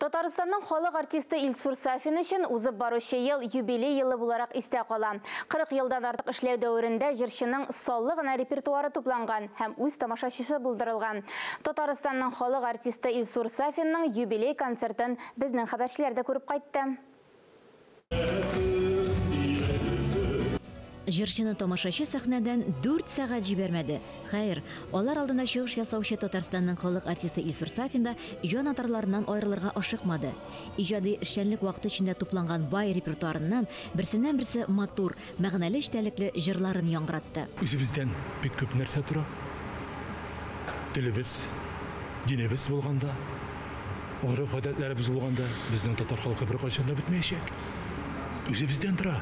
Татарстанның халык артисты Илсур Сафин өчен узып баручы ел юбилей елы буларак истә кала. 40 елдан артык эшләү дәверендә җырчының саллы гына репертуары тупланган һәм үз тамашачысы булдырылган. Татарстанның халык артисты Илсур Сафинның юбилей концертын безнең хәбәрчеләр дә күреп кайтты. Җырчыны тамашачы сәхнәдән 4 сәгать җибәрмәде. Хәер, алар алдында чыгыш ясаучы Татарстанның халык артисты Илсур Сафин да җанатарларыннан аерылырга ашыкмады. Иҗади эшчәнлек вакыты эчендә тупланган бай репертуарыннан берсеннән-берсе матур, мәгънәле эчтәлекле җырларын яңгыратты. Үзебездән бик күп нәрсә тора. Телебез, динебез булганда, гореф-гадәтләребез булганда, безнең татар халкы беркайчан да бетмәячәк. Үзебездән тора.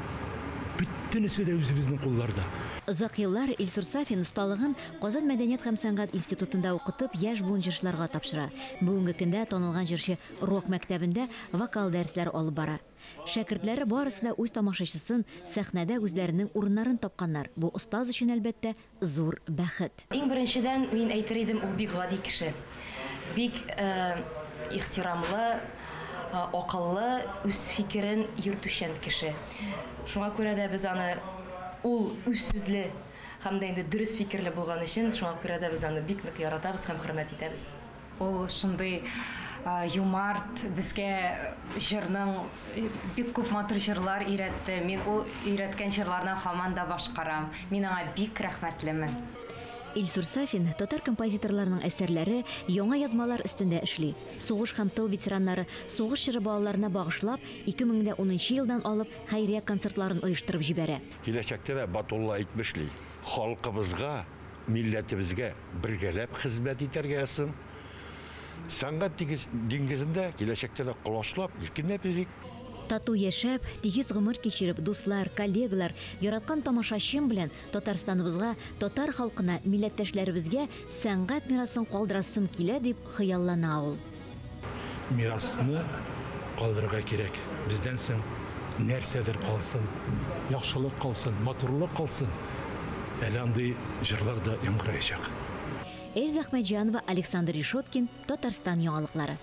Бөтенесе дә үзебезнең кулларда. Озак еллар Илсур Сафин осталыгын Казан мәдәният һәм сәнгать институтында укытып, яшь буын җырчыларга тапшыра. Бүгенге көндә танылган җырчы рок мәктәбендә вокал дәресләре алып бара. Шәкертләре барысы да үз тамашачысын, сәхнәдә үзләренең урыннарын тапканнар. Бу остаз өчен, әлбәттә, зур бәхет. Иң беренчедән, мин әйтер идем, ул бик гади кеше. Бик ихтирамлы, акыллы, үз фикерен йөртүчән кеше. Шуңа күрә дә без аны, ул үз сүзле һәм дә инде дөрес фикерле булган өчен, шуңа күрә дә без аны бик нык яратабыз һәм хөрмәт итәбез. Ул шундый юмарт, безгә җырның бик күп матур җырлар өйрәтте. Мин ул өйрәткән җырларны һаман да башкарам. Мин аңа бик рәхмәтлемен. Илсур Сафин татар композиторларының әсәрләре, яңа язмалар өстендә эшли. Сугыш һәм тыл ветераннары, сугыш чоры балаларына багышлап, 2010 елдан алып хәйрия концертларын оештырып җибәрә. Киләчәктә дә Батулла әйтмешли, халкыбызга, милләтебезгә бергәләп хезмәт итәргә язсын. Сәнгать диңгезендә киләчәктә дә колачлап, иркенләп йөзик. Тату яшәп, тигез гомер кичереп, дуслар, коллегалар, яраткан тамашачым белән Татарстаныбызга, татар халкына, милләттәшләребезгә сәнгать мирасын калдырасым килә, дип хыяллана ул. Мирасны калдырырга кирәк. Бездән соң нәрсәдер калсын, яхшылык калсын, матурлык калсын. Әле андый җырлар да яңгыраячак. Эльза Әхмәтҗанова, Александр Решеткин, Татарстан яңалыклары.